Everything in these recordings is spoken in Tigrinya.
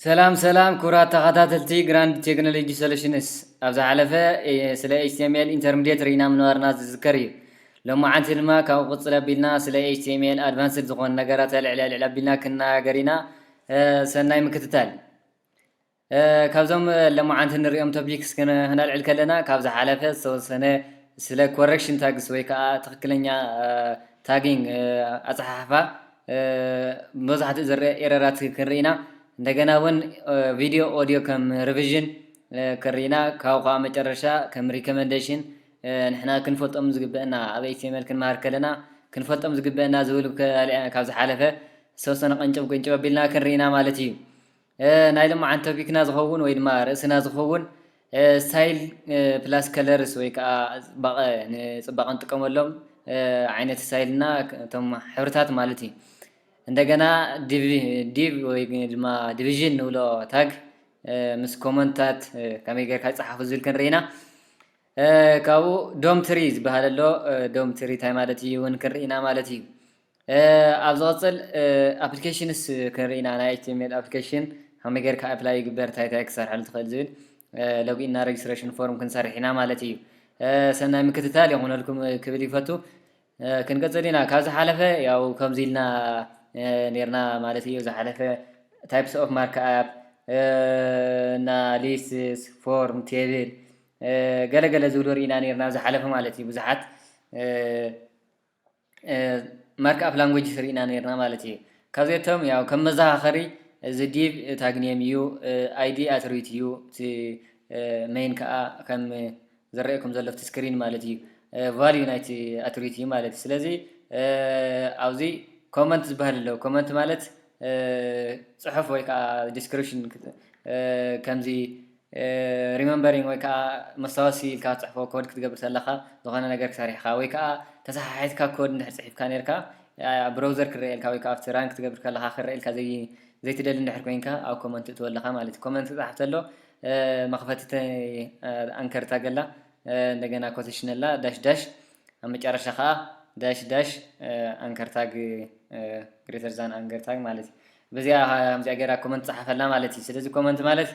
ሰላም ሰላም ክቡራት ተኸታተልቲ ግራንድ ቴክኖሎጂ ሶሉሽንስ፣ ኣብ ዝሓለፈ ስለ ኤች ቲ ኤም ኤል ኢንተርሚዲየት ርኢና ምንባርና ዝዝከር እዩ። ሎማዓንቲ ድማ ካብኡ ቅፅል ኣቢልና ስለ ኤች ቲ ኤም ኤል ኣድቫንስድ ዝኾኑ ነገራት ልዕል ልዕል ኣቢልና ክንነጋገር ኢና። ሰናይ ምክትታል። ካብዞም ሎማዓንቲ ንሪኦም ቶፒክስ ክነልዕል ከለና፣ ካብ ዝሓለፈ ዝተወሰነ ስለ ኮረክሽን ታግስ ወይ ከዓ ትኽክለኛ ታጊንግ ኣፀሓሕፋ መብዛሕትኡ ዝረአ ኤረራት ክንርኢ ኢና። እንደገና እውን ቪድዮ ኦዲዮ ከም ሪቪዥን ክንርኢ ኢና። ካብኡ ከዓ መጨረሻ ከም ሪኮመንዴሽን ንሕና ክንፈልጦም ዝግበአና፣ ኣብ ኤች ቲ ኤም ኤል ክንመሃር ከለና ክንፈልጦም ዝግበአና ዝብል ካብ ዝሓለፈ ዝተወሰነ ቀንጨብ ቀንጨብ ኣቢልና ክንርኢ ኢና ማለት እዩ። ናይ ሎማዓንቲ ቶፒክና ዝኸውን ወይ ድማ ርእስና ዝኸውን ስታይል ፕላስ ከለርስ ወይ ከዓ ፅባቐ፣ ንፅባቐ ንጥቀመሎም ዓይነት ስታይልና እቶም ሕብርታት ማለት እዩ። እንደገና ዲቭ ወይ ድማ ዲቪዥን ንብሎ ታግ ምስ ኮመንታት ከመይ ጌርካ ይፀሓፉ ዝብል ክንርኢ ኢና። ካብኡ ዶም ትሪ ዝበሃል ኣሎ። ዶም ትሪ እንታይ ማለት እዩ እውን ክንርኢ ኢና ማለት እዩ። ኣብ ዝቐፅል ኣፕሊኬሽንስ ክንርኢ ኢና። ናይ ኤች ቲ ኤም ኤል ኣፕሊኬሽን ከመይ ጌርካ ኣፕላይ ይግበር፣ እንታይ እንታይ ክሰርሐሉ ትኽእል ዝብል ሎጊን እና ሬጅስትሬሽን ፎርም ክንሰርሕ ኢና ማለት እዩ። ሰናይ ምክትታል ይኹነልኩም ክብል ይፈቱ። ክንቀፅል ኢና። ካብ ዝሓለፈ ያው ከምዚ ኢልና ኔርና ማለት እዩ። ዝሓለፈ ታይፕስ ኦፍ ማርክኣፕ እና ሊስትስ፣ ፎርም፣ ቴብል ገለገለ ዝብሉ ርኢና ኔርና ዝሓለፈ ማለት እዩ። ብዙሓት ማርክኣፕ ላንጉጅስ ርኢና ኔርና ማለት እዩ። ካብዚኣቶም ያው ከም መዘኻኸሪ እዚ ዲቭ ታግ ኔም እዩ፣ ኣይዲ ኣትሪቢዩት እዩ፣ እቲ ሜን ከዓ ከም ዝረኣየኩም ዘሎ ኣብቲ ስክሪን ማለት እዩ። ቫልዩ ናይቲ ኣትሪቢዩት እዩ ማለት እዩ። ስለዚ ኣብዚ ኮመንት ዝበሃል ኣሎ። ኮመንት ማለት ፅሑፍ ወይ ከዓ ዲስክሪፕሽን ከምዚ ሪመምበሪንግ ወይ ከዓ መስታወሲ ኢልካ ትፅሕፎ፣ ኮድ ክትገብር ከለካ፣ ዝኾነ ነገር ክሰርሕካ ወይ ከዓ ተሰሓሒትካ ኮድ እንድሕር ፅሒፍካ ኔርካ፣ ብራውዘር ክረኣየልካ ወይ ከዓ ኣብቲ ራን ክትገብር ከለካ ክረኣየልካ ዘይትደሊ እንድሕር ኮይንካ፣ ኣብ ኮመንት እትወለካ ማለት እዩ። ኮመንት ክፅሓፍ ተሎ መኽፈቲ ኣንከር ታግ ኣላ፣ እንደገና ኮቴሽን ኣላ፣ ዳሽ ዳሽ፣ ኣብ መጨረሻ ከዓ ዳሽ ዳሽ ኣንከር ታግ፣ ግሬተር ዛን ኣንከር ታግ ማለት እዩ። በዚኣ ከምዚኣ ገይራ ኮመንት ትፅሓፈላ ማለት እዩ። ስለዚ ኮመንት ማለት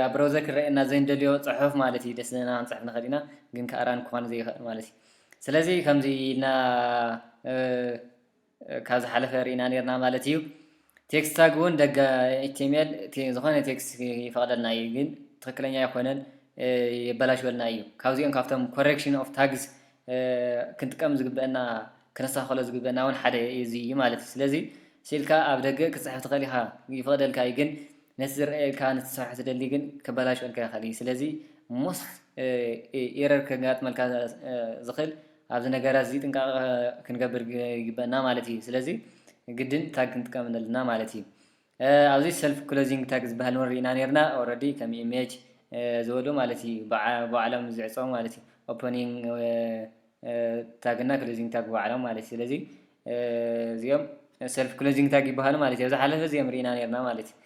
ኣብ ብራውዘር ክረአየና ዘይንደልዮ ፅሑፍ ማለት እዩ። ደስ ዘለና ክንፅሕፍ ንኽእል ኢና፣ ግን ከዓ ራን ክኾን ዘይኽእል ማለት እዩ። ስለዚ ከምዚ ኢልና ካብ ዝሓለፈ ርኢና ኔርና ማለት እዩ። ቴክስት ታግ እውን ደገ ኤች ቲ ኤም ኤል ዝኾነ ቴክስት ይፈቕደልና እዩ፣ ግን ትኽክለኛ ኣይኮነን፣ የበላሽወልና እዩ። ካብዚኦም ካብቶም ኮሬክሽን ኦፍ ታግስ ክንጥቀም ዝግበአና፣ ክነስተኻኸሎ ዝግበአና እውን ሓደ እዚ እዩ ማለት እዩ። ስለዚ ስኢልካ ኣብ ደገ ክትፅሕፍ ትኽእል ኢኻ፣ ይፈቕደልካ እዩ፣ ግን ነቲ ዝረኣየልካ፣ ነቲ ትሰርሖ ትደሊ ግን ከበላሽወልካ ይኽእል እዩ። ስለዚ ሞስት ኤረር ከጋጥመልካ ዝኽእል ኣብዚ ነገራት እዚ ጥንቃቐ ክንገብር ይግበአና ማለት እዩ። ስለዚ ግድን ታግ ክንጥቀም ኣለና ማለት እዩ። ኣብዚ ሰልፍ ክሎዚንግ ታግ ዝበሃል እውን ርኢና ኔርና። ኦረዲ ከም ኢሜጅ ዝበሉ ማለት እዩ፣ ባዕሎም ዝዕፀው ማለት እዩ። ኦፐኒንግ ታግ እና ክሎዚንግ ታግ ባዕሎም ማለት እዩ። ስለዚ እዚኦም ሰልፍ ክሎዚንግ ታግ ይበሃሉ ማለት እዩ። ኣብ ዝሓለፈ እዚኦም ርኢና ኔርና ማለት እዩ።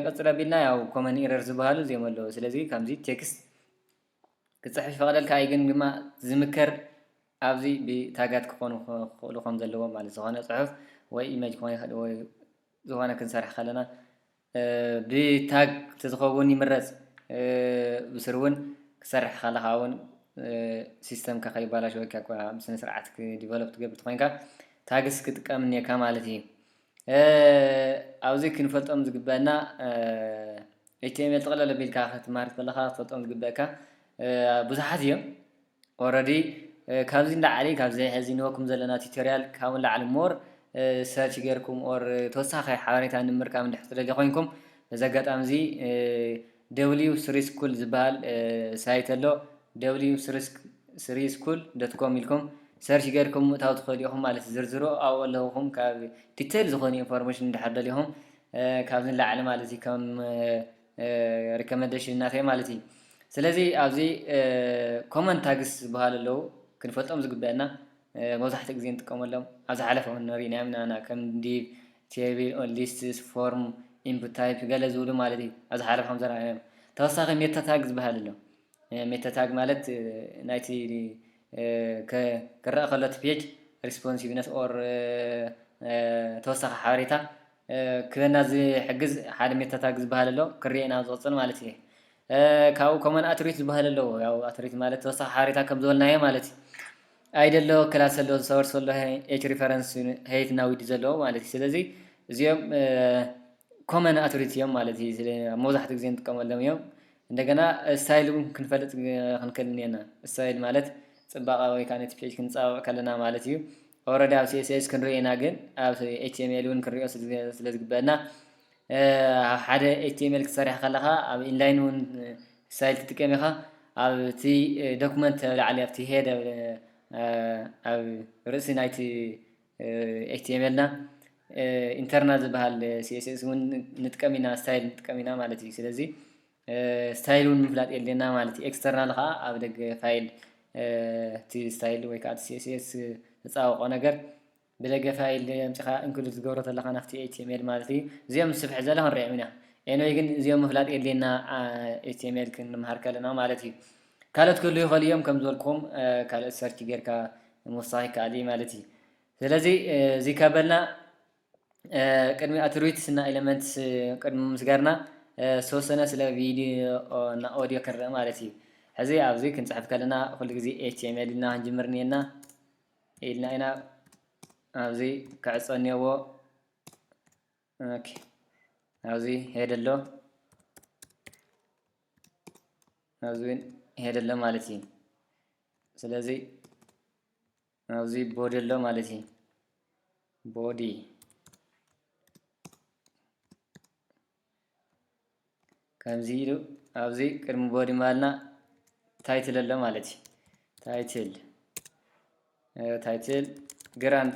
ቀፅሎ ኣቢልና ያው ኮመን ኢረር ዝበሃሉ እዚኦም ኣለዉ። ስለዚ ከምዚ ቴክስት ክፅሕፍ ይፈቕደልካ እዩ፣ ግን ድማ ዝምከር ኣብዚ ብታጋት ክኾኑ ክኽእሉ ከም ዘለዎም ማለት፣ ዝኾነ ፅሑፍ ወይ ኢሜጅ ክኾን ይኽእል ወይ ዝኾነ ክንሰርሕ ከለና ብታግ ተዝኸውን ይምረፅ። ብስር እውን ክሰርሕ ከለካ እውን ሲስተምካ ከይባላሽ ወይ ከዓ ብስነ ስርዓት ዲቨሎፕ ትገብር ተኮይንካ ታግስ ክጥቀም እኒካ ማለት እዩ። ኣብዚ ክንፈልጦም ዝግበአና፣ ኤች ቲ ኤም ኤል ጥቕለል ኣቢልካ ክትመሃር ከለካ ክትፈልጦም ዝግበአካ ብዙሓት እዮም። ኦረዲ ካብዚ ንላዕሊ፣ ካብዚ ሕዚ ንወኩም ዘለና ቱቶሪያል ካብኡ ንላዕሊ ሞር ሰርች ጌርኩም ኦር ተወሳኺ ሓበሬታ ንምርካብ እንድሕር ትደልዩ ኮይንኩም፣ በዚ ኣጋጣሚ እዚ ደብሊው ስሪ ስኩል ዝበሃል ሳይት ኣሎ። ደብሊው ስሪ ስኩል ዶት ኮም ኢልኩም ሰርች ጌርኩም ምእታው ትኽእሉ ኢኹም ማለት እዩ። ዝርዝሩ ኣብኡ ኣለኹም። ካብ ዲቴይል ዝኾኑ ኢንፎርሜሽን እንድሕር ደሊኹም ካብዚ ንላዕሊ ማለት እዩ ከም ሪኮመንዴሽን እናተይ ማለት እዩ። ስለዚ ኣብዚ ኮመን ታግስ ዝበሃሉ ኣለዉ፣ ክንፈልጦም ዝግበአና፣ መብዛሕትኡ ግዜ ንጥቀመሎም። ኣብ ዝሓለፈ እውን ንሪእናዮም ኢና፣ ከም ዲቭ፣ ቴብል፣ ሊስትስ፣ ፎርም፣ ኢንፑት ታይፕ ገለ ዝብሉ ማለት እዩ። ኣብ ዝሓለፈ ከም ዘረኣናዮም ተወሳኺ ሜታ ታግ ዝበሃል ኣሎ። ሜታ ታግ ማለት ናይቲ ክረአ ከሎ እቲ ፔጅ ሪስፖንሲቭነስ ኦር ተወሳኺ ሓበሬታ ክበና ዝሕግዝ ሓደ ሜታ ታግ ዝበሃል ኣሎ፣ ክርኤና ዝቕፅል ማለት እዩ። ካብኡ ኮመን ኣትሪት ዝበሃል ኣለዎ። ያው ኣትሪት ማለት ተወሳኺ ሓበሬታ ከም ዝበልናዮ ማለት እዩ። ኣይዲ ኣሎ፣ ክላስ ኣሎ፣ ሶርስ ኣሎ፣ ኤች ሪፈረንስ፣ ሄይት እና ዊድዝ ዘለዎ ማለት እዩ። ስለዚ እዚኦም ኮመን ኣትሪት እዮም ማለት እዩ። ስለ መብዛሕትኡ ግዜ ንጥቀመሎም እዮም። እንደገና ስታይል እውን ክንፈልጥ ክንክእል እኒአና። ስታይል ማለት ፅባቐ ወይ ከዓ ነቲ ፔጅ ክንፃባበቕ ከለና ማለት እዩ። ኦረዲ ኣብ ሲ ኤስ ኤስ ክንሪኦ ኢና፣ ግን ኣብ ኤች ቲ ኤም ኤል እውን ክንሪኦ ስለ ዝግበአና ሓደ ኤች ቲ ኤም ኤል ክትሰርሕ ከለኻ ኣብ ኢንላይን እውን ስታይል ትጥቀም ኢኻ። ኣብቲ ዶክመንት ኣብ ላዕሊ ኣብቲ ሄድ ኣብ ርእሲ ናይቲ ኤች ቲ ኤም ኤልና ኢንተርናል ዝበሃል ሲ ኤስ ኤስ እውን ንጥቀም ኢና፣ ስታይል ንጥቀም ኢና ማለት እዩ። ስለዚ ስታይል እውን ምፍላጥ የድልየና ማለት እዩ። ኤክስተርናል ከዓ ኣብ ደገ ፋይል እቲ ስታይል ወይ ከዓ ሲ ኤስ ኤስ ዝፃወቆ ነገር ብደገ ፋይል ኣምፂኻ ኢንክሉድ ትገብሮ ተለካ ናብቲ ኤች ቲ ኤም ኤል ማለት እዩ። እዚኦም ስፍሕ ዘለ ክንሪኦም ኢና። ኤንወይ ግን እዚኦም ምፍላጥ የድልየና ኤች ቲ ኤም ኤል ክንምሃር ከለና ማለት እዩ። ካልኦት ክህሉ ይኽእሉ እዮም ከም ዝበልኩም ካልኦት ሰርች ጌርካ ምውሳኽ ይከኣል እዩ ማለት እዩ። ስለዚ እዚ ከበልና ቅድሚ ኣትሪቢዩትስ እና ኤለመንትስ ቅድሚ ምስጋርና ዝተወሰነ ስለ ቪዲዮ እና ኦዲዮ ክንርኢ ማለት እዩ። ሕዚ ኣብዚ ክንፅሕፍ ከለና ኩሉ ግዜ ኤች ቲ ኤም ኤል ኢልና ክንጅምር እኒአና ኢልና ኢና ኣብዚ ክዕፀ እኒአዎ። ኦኬ ኣብዚ ሄድ ኣሎ፣ ኣብዚ እውን ሄድ ኣሎ ማለት እዩ። ስለዚ ኣብዚ ቦዲ ኣሎ ማለት እዩ። ቦዲ ከምዚ ኢሉ ኣብዚ ቅድሚ ቦዲ ማልና ታይትል ኣሎ ማለት እዩ። ታይትል ታይትል ግራንድ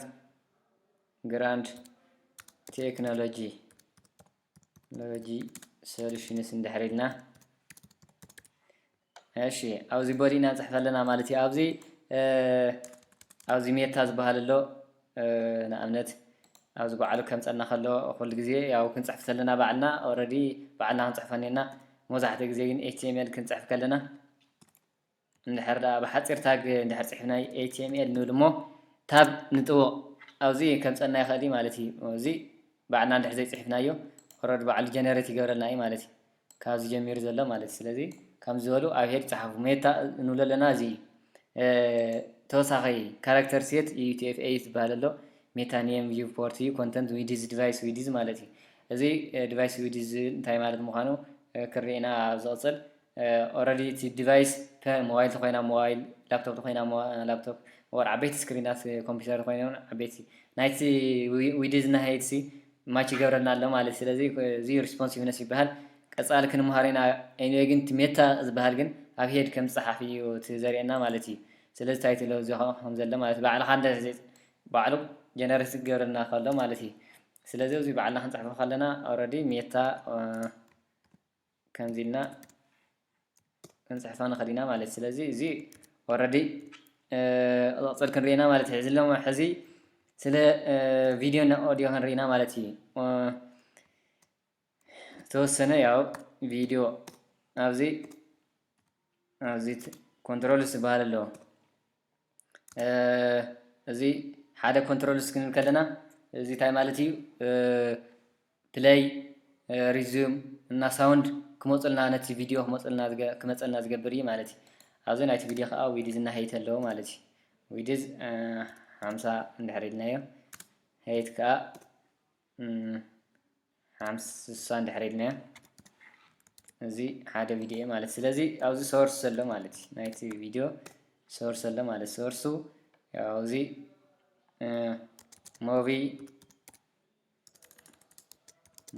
ግራንድ ቴክኖሎጂ ሎጂ ሶሉሽንስ እንድሕር ኢልና እሺ ኣብዚ ቦዲ ኢና ንፅሕፍ ኣለና ማለት እዩ። ኣብዚ ኣብዚ ሜታ ዝበሃል ኣሎ ንኣብነት ኣብዚ ባዕሉ ከምፀና ከሎ ኩሉ ግዜ ያው ክንፅሕፍ ዘለና ባዕልና ኦረዲ ባዕልና ክንፅሕፎ እኒና። መብዛሕትኡ ግዜ ግን ኤች ቲ ኤም ኤል ክንፅሕፍ ከለና እንድሕር ደኣ ብሓፂር ታግ እንድሕር ፅሒፍና ኤች ቲ ኤም ኤል ንብል እሞ ታብ ንጥውቕ ኣብዚ ከምፀና ይኽእል እዩ ማለት እዩ። እዚ ባዕልና እንድሕር ዘይፅሒፍናዮ ኦረዲ ባዕሉ ጀነሬት ይገብረልና እዩ ማለት እዩ። ካብዚ ጀሚሩ ዘሎ ማለት እዩ። ስለዚ ከምዚ ዝበሉ ኣብ ሄድ ይፅሓፉ። ሜታ ንብሎ ኣለና እዚ እዩ። ተወሳኺ ካራክተር ሴት ዩ ቲ ኤፍ ኤይት ዝበሃል ኣሎ። ሜታ ኔም ቪው ፖርት እዩ ኮንተንት ዊዲዝ ዲቫይስ ዊዲዝ ማለት እዩ። እዚ ዲቫይስ ዊዲዝ እንታይ ማለት ምዃኑ ክርኤና ኣብ ዝቕፅል ኦረዲ እቲ ዲቫይስ ሞባይል ተኮይና ሞባይል ላፕቶፕ ተኮይና ላፕቶፕ ወር ዓበይቲ ስክሪናት ኮምፒውተር ተኮይና ዓበይቲ ናይቲ ዊዲዝ እና ሄይት ሲ ማች ይገብረልና ኣሎ ማለት እዩ። ስለዚ እዚ ሪስፖንሲቭነስ ይበሃል። ቀፃሊ ክንምሃር ኢና። ኤኒወይ ግን እቲ ሜታ ዝበሃል ግን ኣብ ሄድ ከም ዝፀሓፍ እዩ እቲ ዘርእየና ማለት እዩ። ስለዚ ታይትል እዚ ከም ዘሎ ማለት ባዕልካ እንደ ባዕሉ ጀነሬት ክገብረልና ከሎ ማለት እዩ። ስለዚ እዚ ባዕልና ክንፅሕፎ ከለና ኦረዲ ሜታ ከምዚ ኢልና ክንፅሕፋ ንኽእል ኢና ማለት እዩ። ስለዚ እዚ ኦረዲ ዝቕፅል ክንርኢና ማለት እዩ። ሕዚ ሎም ሕዚ ስለ ቪድዮ እና ኦዲዮ ክንርኢና ማለት እዩ። ዝተወሰነ ያው ቪድዮ ኣብዚ ኣብዚ ኮንትሮልስ ዝበሃል ኣለዎ። እዚ ሓደ ኮንትሮልስ ክንብል ከለና እዚ እንታይ ማለት እዩ? ፕለይ ሪዙም እና ሳውንድ ክመፁልና ነቲ ቪድዮ ክመፁልና ክመፀልና ዝገብር እዩ ማለት እዩ። ኣብዚ ናይቲ ቪድዮ ከዓ ዊድዝ እና ሄይት ኣለዎ ማለት እዩ። ዊድዝ ሓምሳ እንድሕር ኢልናዮ ሄይት ከዓ ሓምሳ ስሳ እንድሕር ኢልናዮ እዚ ሓደ ቪድዮ ማለት ስለዚ ኣብዚ ሶርስ ዘሎ ማለት እዩ። ናይቲ ቪድዮ ሶርስ ኣሎ ማለት ሶርሱ ኣብዚ ሞቪ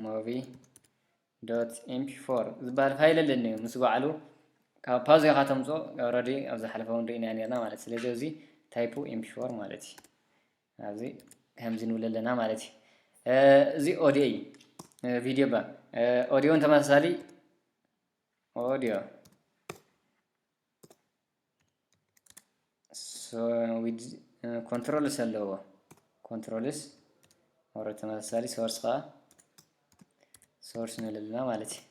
ሞቪ ዶት ኤምፒ ፎር ዝበሃል ፋይል ኣለኒ ምስ ባዕሉ ካብ ፓውዝ ኢኻ ተምፅኦ ኦረዲ ኣብ ዝሓለፈ እውን ርኢና ነርና ማለት ስለዚ እዚ ታይፑ ኤምፒ ፎር ማለት እዩ። ኣብዚ ከምዚ ንብል ኣለና ማለት እዩ። እዚ ኦዲዮ እዩ። ቪድዮ ባ ኦዲዮ ተመሳሳሊ ኦዲዮ ኮንትሮልስ ኣለዎ። ኮንትሮልስ ወረ ተመሳሳሊ ሶርስ ከዓ ሶርስ ንብል ኣለና ማለት እዩ።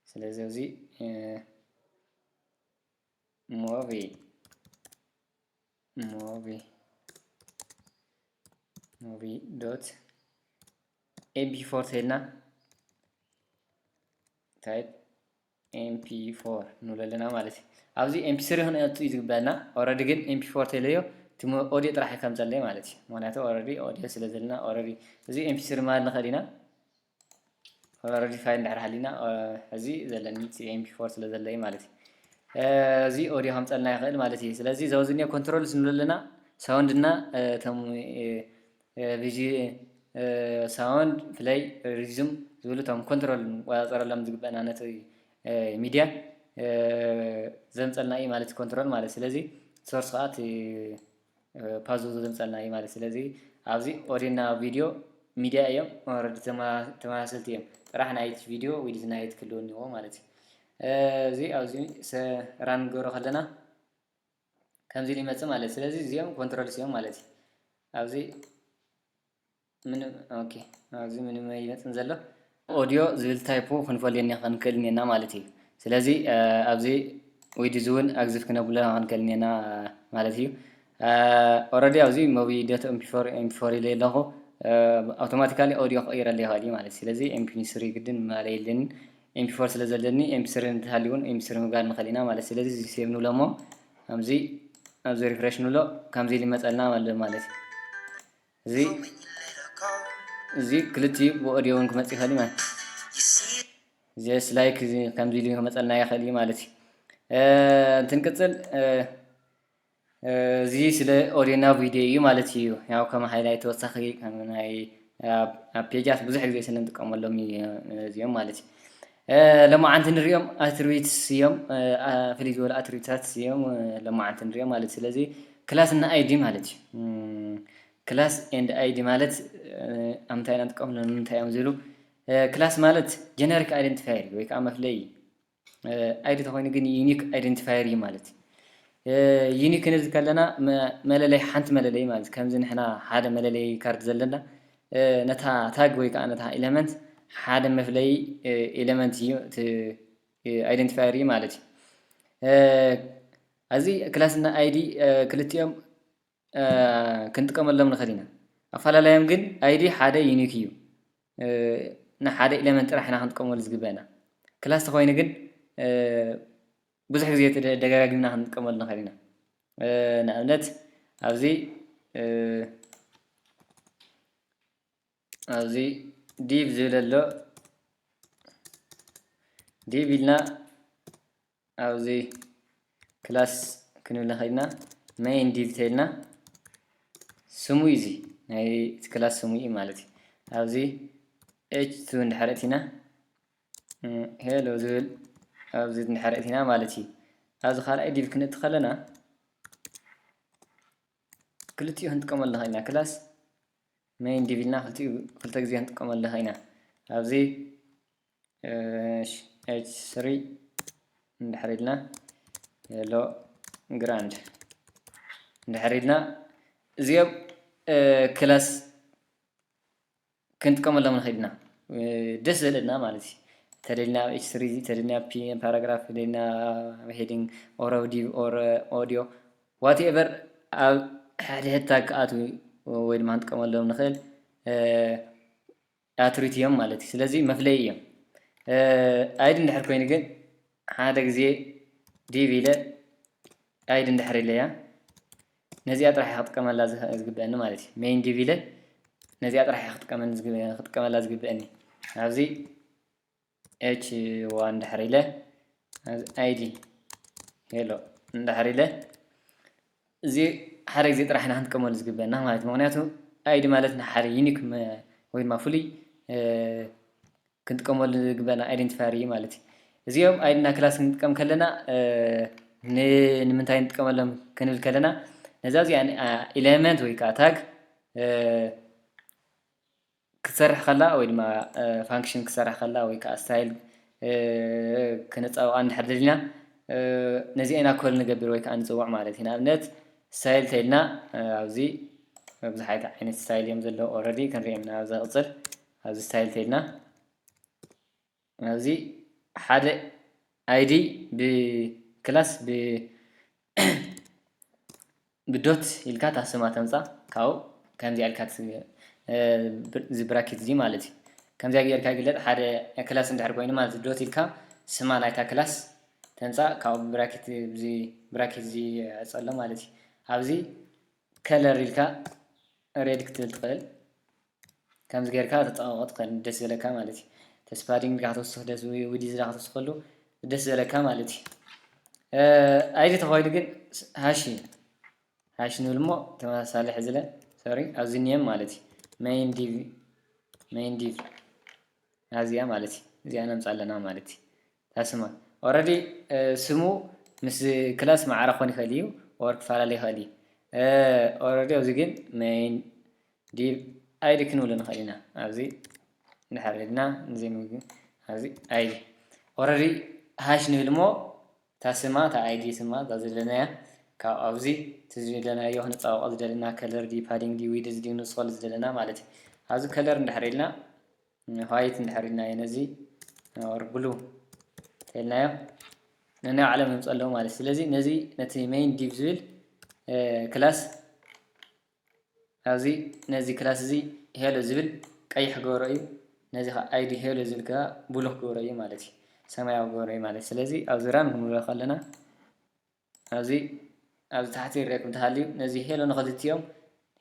ስለዚ እዚ ሞቪ ሞቪ ሞቪ ዶት MP four ተይልና type MP four ንብሎ ኣለና ማለት እዩ። ኣብዚ MP three ክንእቱ እዩ ዝግበአና። Already ግን MP four ተይለዮ እቲ ሞ-፣ ኦዲዮ ጥራሕ እዩ ከምፀለይ ማለት እዩ። ምክንያቱ already ኦዲዮ ስለ ዘለና already እዚ MP three ማለት ንኽእል ኢና። Already file እንድሕር ሃሊና፣ እ፣ እዚ ዘለኒ እቲ MP four ስለ ዘለይ ማለት እዩ። እ፣ እዚ ኦዲዮ ከምፀልና ይኽእል ማለት እዩ። ስለዚ ዘውዝኒዮ ኮንትሮልስ ንብሎ ኣለና። ሳውንድ እና፣ እ፣ እቶም፣ እ፣ እ፣ ቪጂ-፣ እ፣ ሳውንድ፣ ፕለይ፣ ሪዝም ዝብሉ እቶም ኮንትሮል ንቆፃፀረሎም ዝግበአና ነቲ፣ እ፣ ሚድያ፣ እ፣ ዘምፀልና እዩ ማለት እዩ ኮንትሮል ማለት። ስለዚ ሶርስ ከዓ እቲ እ፣ ፓዝ ዘምፀልና እዩ ማለት። ስለዚ ኣብዚ ኦዲዮ እና ቪድዮ ሚድያ እዮም፣ ኦረዲ ተማ-፣ ተመሳሰልቲ እዮም። ጥራሕ ናይቲ ቪድዮ ዊድዝ ናይት ክህልዎ እኒዎ ማለት እዩ። እ፣ እዚ ኣብዚ ሰ-፣ ራን ንገብሮ ከለና ከምዚ ኢሉ ይመፅእ ማለት። ስለዚ እዚኦም ኮንትሮልስ እዮም ማለት እዩ። ኣብዚ ምንም፣ ኦኬ፣ ኣብዚ ምንም ኣይመፅን ዘሎ። ኦዲዮ ዝብል ታይፑ ክንፈልዮ እኒና፣ ክንክእል እኒና ማለት እዩ። ስለዚ፣ እ፣ ኣብዚ ዊድዝ እውን ኣግዝፍ ክነብሎ ክንክእል እኒና ማለት እዩ። እ፣ ኦረዲ ኣብዚ ሞቢ ዶት ኤምፒ ፎር፣ ኤምፒ ፎር ኢለ ኣለኹ። እ፣ ኣውቶማቲካሊ ኦዲዮ ክቕይረለይ ይኽእል እዩ ማለት እዩ። ስለዚ ኤምፒ ስሪ ግድን ማለት የለንን። ኤምፒ ፎር ስለ ዘለኒ ኤምፒ ስሪ እንተሃልዩ እውን ኤምፒ ስሪ ምግባር ንኽእል ኢና ማለት እዩ። ስለዚ እዚ ሴቭ ንብሎ እሞ ኣብዚ፣ ኣብዚ ሪፍሬሽ ንብሎ፣ ከምዚ ኢሉ ይመፀልና ኣሎ ማለት እዩ። እዚ፣ እዚ ክልቲኡ ብኦዲዮ እውን ክመፅእ ይኽእል እዩ ማለት እዩ። ጀስት ላይክ እዚ ከምዚ ኢሉ ክመፀልና ይኽእል እዩ ማለት እዩ። እ፣ እንትንቅፅል፣ እ፣ እ፣ እዚ ስለ ኦዲዮ እና ቪድዮ እዩ ማለት እዩ። ያው ከም ሃይላይት ተወሳኺ፣ ከም ናይ ኣብ፣ ኣብ ፔጃት ብዙሕ ግዜ ስለ እንጥቀመሎም እዩ እዚኦም ማለት እዩ። እ፣ ሎማዓንቲ ንሪኦም ኣትሪቢትስ እዮም፣ እ፣ ኣ-፣ ፍልይ ዝበሉ ኣትሪቢታት እዮም፣ እ፣ ሎማዓንቲ ንሪኦም ማለት እዩ። ስለዚ ክላስ እና ኣይዲ ማለት እዩ። እም፣ ክላስ ኤንድ ኣይዲ ማለት፣ እ፣ ኣብ ምንታይ ኢና ንጥቀመሎም፣ ንምንታይ እዮም ዝብሉ፣ እ፣ ክላስ ማለት ጀነሪክ ኣይደንቲፋየር ወይ ከዓ መፍለዪ፣ እ፣ ኣይዲ ተኾይኑ ግን ዩኒክ ኣይደንቲፋየር እዩ ማለት እዩ። እ፣ ዩኒክ ክንብል ከለና መ-፣ መለለይ፣ ሓንቲ መለለይ ማለት እዩ። ከምዚ ንሕና ሓደ መለለይ ካርድ ዘለና፣ እ፣ ነታ ታግ ወይ ከዓ ነታ ኤለመንት ሓደ መፍለዪ፣ እ፣ ኤለመንት እዩ፣ እቲ፣ እ፣ ኣይደንቲፋየር እዩ ማለት እዩ። እ፣ ኣብዚ ክላስ እና ኣይዲ፣ እ፣ ክልቲኦም እ፣ ክንጥቀመሎም ንኽእል ኢና። ኣፈላላዮም ግን ኣይዲ ሓደ ዩኒክ እዩ። እ፣ ንሓደ ኤለመንት ጥራሕ ኢና ክንጥቀመሉ ዝግበአና። ክላስ ተኾይኑ ግን፣ እ፣ ብዙሕ ግዜ ተደ-፣ ደጋጊምና ክንጥቀመሉ ንኽእል ኢና። እ፣ ንኣብነት ኣብዚ፣ እ፣ ኣብዚ ዲቭ ዝብል ኣሎ። ዲቭ ኢልና ኣብዚ ክላስ ክንብል ንኽእል ኢና። ሜይን ዲቭ ተይልና ስሙ እዩ እዚ፣ ናይ እቲ ክላስ ስሙ እዩ ማለት እዩ። ኣብዚ ኤች ቱ እንድሕር እቲና፣ እ፣ ሄሎ ዝብል ኣብዚ እንድሕር እቲና ማለት እዩ። ኣብዚ ካልኣይ ዲቭ ክንእቲ ከለና ክልቲኡ ክንጥቀመሉ ንኽእል ኢና። ክላስ ሜይን ዲቭ ኢልና ክልቲኡ ክልተ ግዜ ክንጥቀመሉ ንኽእል ኢና። ኣብዚ፣ እ፣ ኤች ስሪ እንድሕር ኢልና፣ ሄሎ ግራንድ እንድሕር ኢልና፣ እዚኦም፣ እ፣ ክላስ ክንጥቀመሎም ንኽእል ኢና። እ፣ ደስ ዝብለና ማለት እዩ። ተደሊና ኣብ ኤች ስሪ፣ ተደሊና ፒ-፣ ፓራግራፍ፣ ተደሊና ኣብ ሄዲንግ ኦር ኣብ ዲቭ ኦር ኦዲዮ ዋትኤቨር ኣብ ሓደ ታግ ክኣትዉ ወይ ድማ ክንጥቀመሎም ንኽእል፣ እ፣ ኣትሪት እዮም ማለት እዩ። ስለዚ መፍለዪ እዮም። እ፣ ኣይዲ እንድሕር ኮይኑ ግን ሓደ ግዜ ዲቭ ኢለ ኣይዲ እንድሕር ኢለያ ነዚኣ ጥራሕ እየ ክጥቀመላ ዝህ-፣ ዝግበአኒ ማለት እዩ። ሜይን ዲቭ ኢለ ነዚኣ ጥራሕ እየ ክጥቀመኒ ዝግ-፣ ክጥቀመላ ዝግበአኒ። ኣብዚ ኤች ዋን እንድሕር ኢለ፣ ኣብዚ ኣይዲ ሄሎ እንድሕር ኢለ፣ እዚ ሓደ ግዜ ጥራሕ ኢና ክንጥቀመሉ ዝግበአና ማለት እዩ። ምኽንያቱ ኣይዲ ማለት ንሓደ ዩኒክ መ-፣ ወይ ድማ ፍሉይ፣ እ፣ ክንጥቀመሉ ዝግበአና ኣይደንቲፋየር እዩ ማለት እዩ። እዚኦም ኣይዲ እና ክላስ ክንጥቀም ከለና፣ እ፣ ን-፣ ንምንታይ ንጥቀመሎም ክንብል ከለና፣ ነዛ እዚኣ፣ እ፣ ኤለመንት ወይ ከዓ ታግ፣ እ፣ ክትሰርሕ ከላ ወይ ድማ፣ እ፣ ፋንክሽን ክትሰርሕ ከላ ወይ ከዓ ስታይል፣ እ፣ ክነፃብቓ እንድሕር ደሊና፣ እ፣ ነዚኣ ኢና ኮል ንገብር ወይ ከዓ ንፅውዕ ማለት እዩ። ንኣብነት ስታይል ተይልና፣ እ፣ ኣብዚ ብዙሓት ዓይነት ስታይል እዮም ዘለዉ። ኦልሬዲ ክንሪኦም ኢና ኣብ ዝቕፅል። ኣብዚ ስታይል ተይልና ኣብዚ ሓደ ኣይዲ ብክላስ ብ-፣ ብዶት ኢልካ እታ ስማ ተምፃ፣ ካብኡ ከምዚኣ ኢልካ ትስ-፣ እ፣ ብር-፣ እዚ ብራኬት እዚ ማለት እዩ። ከምዚኣ ጌርካ ይግለጥ። ሓደ ክላስ እንድሕር ኮይኑ ማለት ዶት ኢልካ ስማ ናይታ ክላስ ተምፃእ። ካብኡ ብራኬት፣ እዚ ብራኬት እዚ ዕፀሎ ማለት እዩ። ኣብዚ ከለር ኢልካ ሬድ ክትብል ትኽእል። ከምዚ ጌርካ ተጠቐቆ ትኽእል፣ ደስ ዝበለካ ማለት እዩ። ተስፋ ዲንግ ኢልካ ክትወስኽ ደስ፣ ዊዲዝ ኢልካ ክትወስኸሉ ደስ ዝበለካ ማለት እዩ። ኣይዲ ተኾይኑ ግን ሃሽ እዩ። ሃሽ ንብል እሞ ተመሳሳሊ ሕዝለ፣ ሶሪ፣ ኣብዚ ኒየም ማለት እዩ። ሜይን ዲቭ፣ ሜይን ዲቭ፣ ኣብዚኣ ማለት እዩ። እዚኣ ነምፃ ኣለና ማለት እዩ። ታስማ ኦረዲ ስሙ ምስ ክላስ ማዕረ ክኾን ይኽእል እዩ፣ ኦር ክፈላለ ይኽእል እዩ። ኦረዲ ኣብዚ ግን ሜይን ዲቭ ኣይዲ ክንብሎ ንኽእል ኢና። ኣብዚ እንድሕር ኢልና ንዘይ ምግቢ ኣብዚ ኣይዲ ኦረዲ ሃሽ ንብል እሞ እታ ስማ፣ እታ ኣይዲ ስማ፣ እዛ ዝደለናያ ካብ ኣብዚ እቲ ዝደለናዮ ክንፃወቆ ዝደለና ከለር ዲ ፓዲንግ ዲ ዊድዝ ዲ ንስኸሉ ዝደለና ማለት እዩ። ኣብዚ ከለር እንድሕር ኢልና ዋይት እንድሕር ኢልናዮ ነዚ ኦር ብሉ ተልናዮ ነናይ ባዕሎም ይምፁ ኣለዉ ማለት እዩ። ስለዚ ነዚ ነቲ ሜይን ዲቭ ዝብል ክላስ ኣብዚ ነዚ ክላስ እዚ ሄሎ ዝብል ቀይሕ ክገብሮ እዩ። ነዚ ከዓ ኣይዲ ሄሎ ዝብል ከዓ ብሉ ክገብሮ እዩ ማለት እዩ። ሰማያዊ ክገብሮ እዩ ማለት እዩ። ስለዚ ኣብዚ ራን ክንብሎ ከለና ኣብዚ ኣብዚ ታሕቲ ይረኩም ተሃልዩ ነዚ ሄሎ ንኽልቲኦም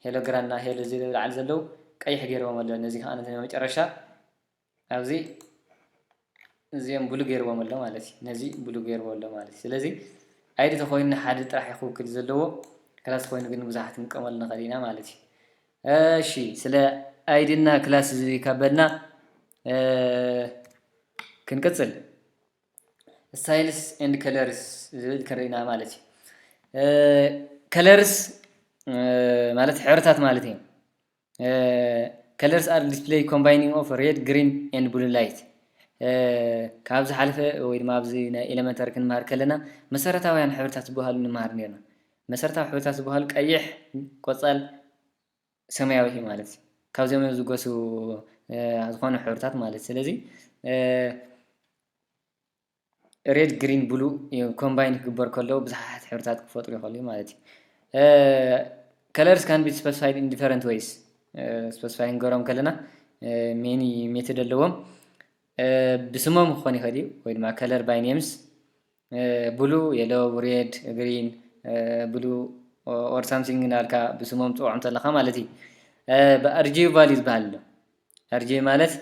ሄሎ ግራና ሄሎ ዝብል ላዕሊ ዘለዉ ቀይሕ ገይርዎም ኣለዉ። ነዚ ከዓ ነቲ መጨረሻ ኣብዚ እዚኦም ብሉ ገይርዎም ኣሎ ማለት እዩ። ነዚ ብሉ ገይርዎ ኣሎ ማለት እዩ። ስለዚ ኣይዲ ተኮይኑ ንሓደ ጥራሕ እዩ ክውክል ዘለዎ፣ ክላስ ተኮይኑ ግን ብዙሓት ክንጥቀመሉ ንኽእል ኢና ማለት እዩ። እሺ፣ ስለ ኣይዲ እና ክላስ እዚ ካበልና እ፣ ክንቅጽል ስታይልስ ኤንድ ከለርስ ዝብል ክንርኢ ኢና ማለት እዩ። ከለርስ ማለት ሕብርታት ማለት እዩ። Colors are display combining of red, green and blue light። ካብ ዝሓለፈ ወይ ድማ ኣብዚ ናይ ኤሌመንተሪ ክንመሃር ከለና መሰረታውያን ሕብርታት ዝበሃሉ ንምሃር ነርና። መሰረታዊ ሕብርታት ዝበሃሉ ቀይሕ፣ ቆፃል፣ ሰማያዊ ማለት እዩ። ካብዚኦም እዮም ዝገሱ ዝኾኑ ሕብርታት ማለት። ስለዚ ሬድ፣ ግሪን፣ ብሉ ኮምባይን ክግበር ከሎ ብዙሓት ሕብርታት ክፈጥሩ ይኽእሉ ማለት እዩ። Colors can be specified in different ways። ስፐሲፋይ ክንገሮም ከለና ሜኒ ሜቶድ ኣለዎም። ብስሞም ክኾን ይኽእል እዩ ወይ ድማ color by names፣ ብሉ፣ የሎ፣ ሬድ፣ ግሪን፣ ብሉ or something እናልካ ብስሞም ትፅውዖም ተለኻ ማለት እዩ። ብኣርጂ ቫልዩ ዝበሃል ኣሎ። ኣርጂ ማለት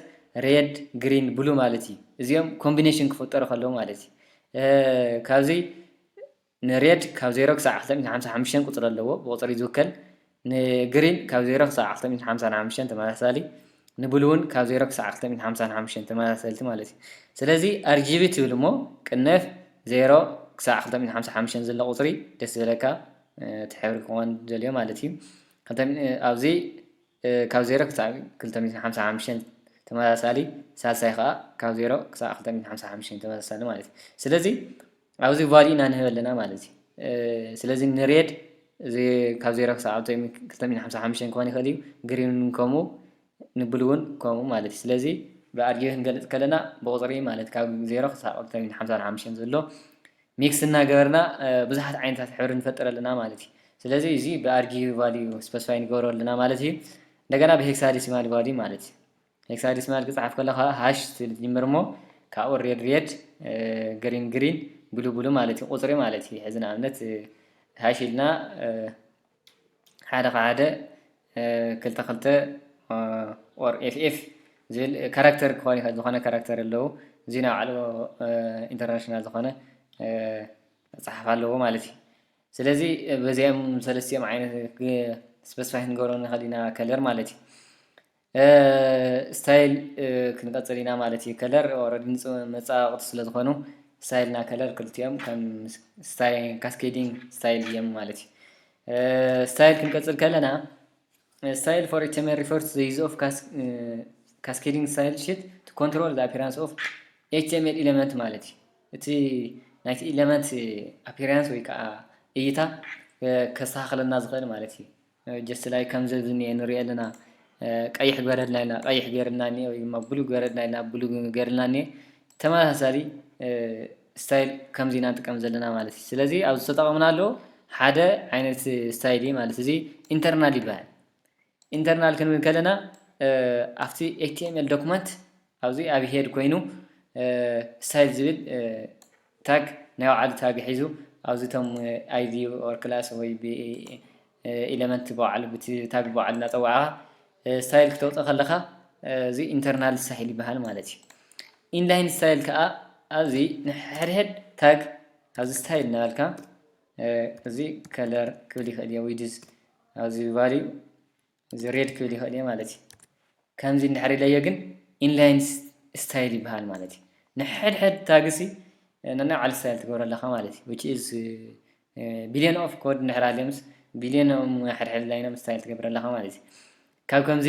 ሬድ፣ ግሪን፣ ብሉ ማለት እዩ። እዚኦም ኮምቢኔሽን ክፍጠሩ ከለዉ ማለት እዩ። ካብዚ ንሬድ ካብ ዜሮ ክሳዕ ክልተ ሚእትን ሓምሳን ሓሙሽተን ቁፅሪ ኣለዎ፣ ብቁፅሪ ዝውከል። ንግሪን ካብ ዜሮ ክሳዕ ክልተ ሚእትን ሓምሳን ሓሙሽተን ተመሳሳሊ፣ ንብሉ እውን ካብ ዜሮ ክሳዕ ክልተ ሚእትን ሓምሳን ሓሙሽተን ተመሳሰልቲ ማለት እዩ። ስለዚ ኣርጂቢ ትብል እሞ ቅነፍ ዜሮ ክሳዕ ክልተ ሚእትን ሓምሳን ሓሙሽተን ዘሎ ቁፅሪ ደስ ዝበለካ እቲ ሕብሪ ክኾን ደልዮ ማለት እዩ። ኣብዚ ካብ ዜሮ ክሳዕ ክልተ ሚእትን ሓምሳን ሓሙሽተን ተመሳሳሊ፣ ሳልሳይ ከዓ ካብ ዜሮ ክሳዕ ክልተ ሚእትን ሓምሳን ሓሙሽተን ተመሳሳሊ ማለት እዩ። ስለዚ ኣብዚ ቫልዩ ኢና ንህብ ኣለና ማለት እዩ። ስለዚ ንሬድ ካብ ዜሮ ክሳብ ክልተ ሚእትን ሓምሳን ሓሙሽተን ክኾን ይኽእል እዩ። ግሪን እውን ከምኡ፣ ንብሉ እውን ከምኡ ማለት እዩ። ስለዚ ብኣርጊ ክንገልፅ ከለና ብቁፅሪ ማለት ካብ ዜሮ ክሳብ ክልተ ሚእትን ሓምሳን ሓሙሽተን ዘሎ ሚክስ እናገበርና ብዙሓት ዓይነታት ሕብሪ ንፈጥር ኣለና ማለት እዩ። ስለዚ እዚ ብኣርጊ ቫልዩ ስፐሲፋይ ንገብሮ ኣለና ማለት እዩ። እንደገና ብሄክሳዴሲማል ቫልዩ ማለት እዩ። ሄክሳዴሲማል ክፅሓፍ ከሎ ከዓ ሃሽ ትብል ትጅምር እሞ ካብኡ ሬድ ሬድ፣ ግሪን ግሪን፣ ብሉ ብሉ ማለት እዩ። ቁፅሪ ማለት እዩ። ሕዚ ንኣብነት ሃሽ ኢልና ሓደ ካብ ሓደ ክልተ ክልተ ኦር ኤፍ ኤፍ ዝብል ካራክተር ክኾን ይኽእል፣ ዝኾነ ካራክተር ኣለዉ። እዚ ናይ ባዕሉ ኢንተርናሽናል ዝኾነ መፅሓፍ ኣለዎ ማለት እዩ። ስለዚ በዚኦም ሰለስቲኦም ዓይነት ስፐሲፋይ ክንገብሮ ንኽእል ኢና ከለር ማለት እዩ። ስታይል ክንቀፅል ኢና ማለት እዩ። ከለር ኦረዲ መፃባበቕቲ ስለ ዝኾኑ ስታይል እና ከለር ክልቲኦም ከም ካስኬዲንግ ስታይል እዮም ማለት እዩ። ስታይል ክንቀፅል ከለና style for H T M L refers to the use of cascading style sheet to control the appearance of H T M L element ማለት እዩ። እቲ ናይቲ ኢለመንት ኣፒራንስ ወይ ከዓ እይታ ከስተኻኽለና ዝኽእል ማለት እዩ። ጀስት ላይክ ከምዚ ኣብዚ እኒኦ ንሪኦ ኣለና። ቀይሕ ግበረልና ኢልና ቀይሕ ገይርልና እኒኦ ወይ ድማ ብሉ ግበረልና ኢልና ብሉ ገይርልና እኒኦ። ተመሳሳሊ ስታይል ከምዚ ኢና ንጥቀም ዘለና ማለት እዩ። ስለዚ ኣብዚ ዝተጠቐምናሉ ሓደ ዓይነት ስታይል እዩ ማለት እዚ ኢንተርናል ይበሃል። ኢንተርናል ክንብል ከለና ኣብቲ ኤች ቲ ኤም ኤል ዶክመንት ኣብዚ ኣብ head ኮይኑ style ዝብል tag ናይ ባዕሉ tag ሒዙ ኣብዚ ቶም ID or class ወይ element ብባዕሉ ብቲ tag ብባዕሉ እናፀዋዕካ style ክተውፅእ ከለካ እዚ internal style ይበሃል ማለት እዩ። Inline style ከዓ ኣብዚ ንሕድሕድ tag ኣብዚ style እናበልካ እዚ color ክብል ይኽእል እየ፣ width ኣብዚ value እዚ red ክብል ይኽእል እየ ማለት እዩ። ከምዚ እንድሕር ኢለዮ ግን inline style ይበሃል ማለት እዩ። ንሕድሕድ tag ሲ ነናይ ባዕሉ style ትገብሮ ኣለኻ ማለት እዩ። Which is billion of code እንድሕር ሃልዮምስ billion ኦም ሕድሕድ line ኦም style ትገብር ኣለኻ ማለት እዩ። ካብ ከምዚ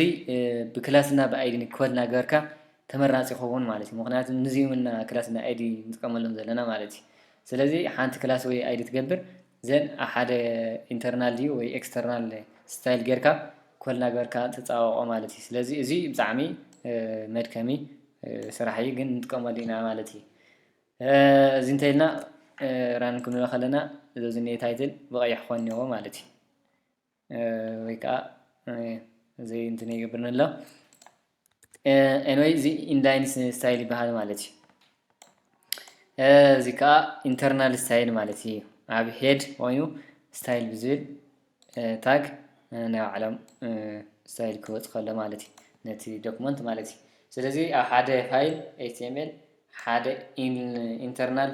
ብ class እና ብ ID code እናገበርካ ተመራፂ ይኸውን ማለት እዩ። ምክንያቱ ንዚኦም እና class እና ID ንጥቀመሎም ዘለና ማለት እዩ። ስለዚ ሓንቲ class ወይ ID ትገብር ዘን ሓደ internal ድዩ ወይ external style ጌርካ code እናገበርካ ተፃወቆ ማለት እዩ። ስለዚ እዚ ብጣዕሚ መድከሚ ስራሕ እዩ፣ ግን ንጥቀመሉ ኢና ማለት እዩ። እዚ እንተኢልና run ክንብሎ ከለና እዚ ዝኒኤ title ብቐይሕ ክኾን እኒኦ ማለት እዩ። ወይ ከዓ እዚ እንትን ይገብርኒ ኣሎ። Anyway እዚ inline style ይበሃል ማለት እዩ። እዚ ከዓ internal style ማለት እዩ። ኣብ head ኮይኑ style ብዝብል tag ናይ ባዕሎም style ክወፅ ከሎ ማለት እዩ፣ ነቲ document ማለት እዩ። ስለዚ ኣብ ሓደ file HTML ሓደ internal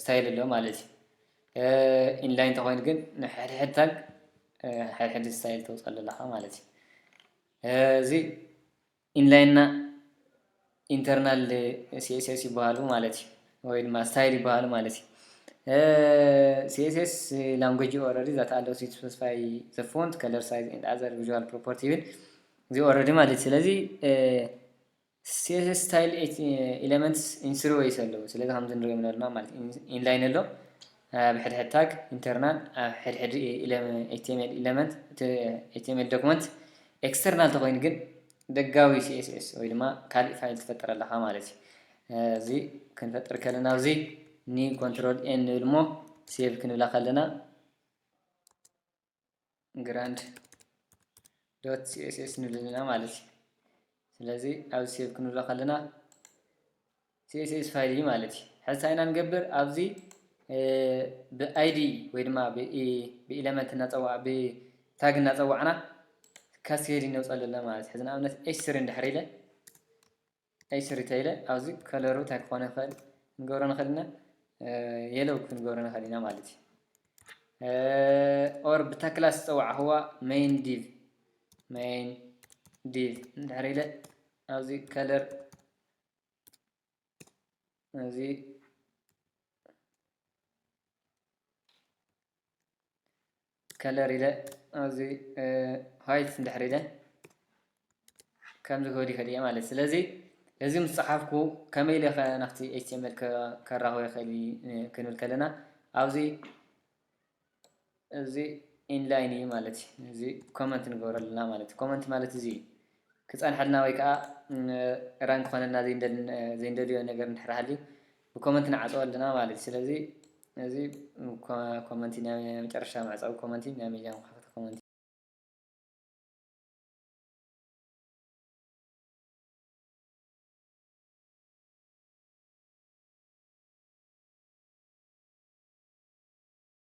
style ኣሎ ማለት እዩ። Inline ተኮይኑ ግን ንሕድሕድ tag ሕድሕድ style ተውፀሉ ኣለካ ማለት እዩ። እዚ inline እና internal CSS ይበሃሉ ማለት እዩ፣ ወይ ድማ style ይበሃሉ ማለት እዩ። CSS language already that allows you to specify the font, color, size and other visual property ይብል እዚ already ማለት እዩ። ስለዚ CSS style elements in three ways ኣለዉ። ስለዚ ከምዚ ንሪኦም ኣለና ማለት inline ኣሎ፣ ኣብ ሕድሕድ tag internal፣ ኣብ ሕድሕድ HTML element HTML document፣ external ተኮይኑ ግን ደጋዊ CSS ወይ ድማ ካልእ file ትፈጥር ኣለካ ማለት እዩ። እዚ ክንፈጥር ከለና ኣብዚ new control N ንብል እሞ save ክንብላ ከለና grand dot css ንብል ኣለና ማለት እዩ። ስለዚ ኣብዚ save ክንብሎ ከለና CSS file እዩ ማለት እዩ። ሕዚ እንታይ ኢና ንገብር? ኣብዚ ብ ID ወይ ድማ ብ element እናፀዋዕ ብ tag እናፀዋዕና cascade ነውፀሉ ኣለና ማለት እዩ። ሕዚ ንኣብነት h three እንድሕር ኢለ h three ተኢለ ኣብዚ color ኡ እንታይ ክኾን ይኽእል ክንገብሮ ንኽእል ኢና፣ yellow ክንገብሮ ንኽእል ኢና ማለት እዩ። Or ብታ class ዝፀዋዕኽዋ main div፣ main div እንድሕር ኢለ ኣብዚ color እዚ color ኢለ ኣብዚ white እንድሕር ኢለ ከምዚ ክብል ይኽእል እየ ማለት። ስለዚ እዚ ምስ ፀሓፍኩ ከመይ ኢለ ከ ናብቲ HTML ከራኽቦ ይኽእል ክንብል ከለና ኣብዚ እዚ inline እዩ ማለት እዩ። እዚ comment ንገብሮ ኣለና ማለት እዩ። Comment ማለት እዚ እዩ። ክፀንሐልና ወይ ከዓ run ክኾነልና ዘይንደልዮ ነገር እንድሕር ሃልዩ ብ comment ንዓፅዎ ኣለና ማለት እዩ። ስለዚ እዚ comment ናይ መጨረሻ መዕፀዊ comment ናይ መጀመርያ መኸፈቲ comment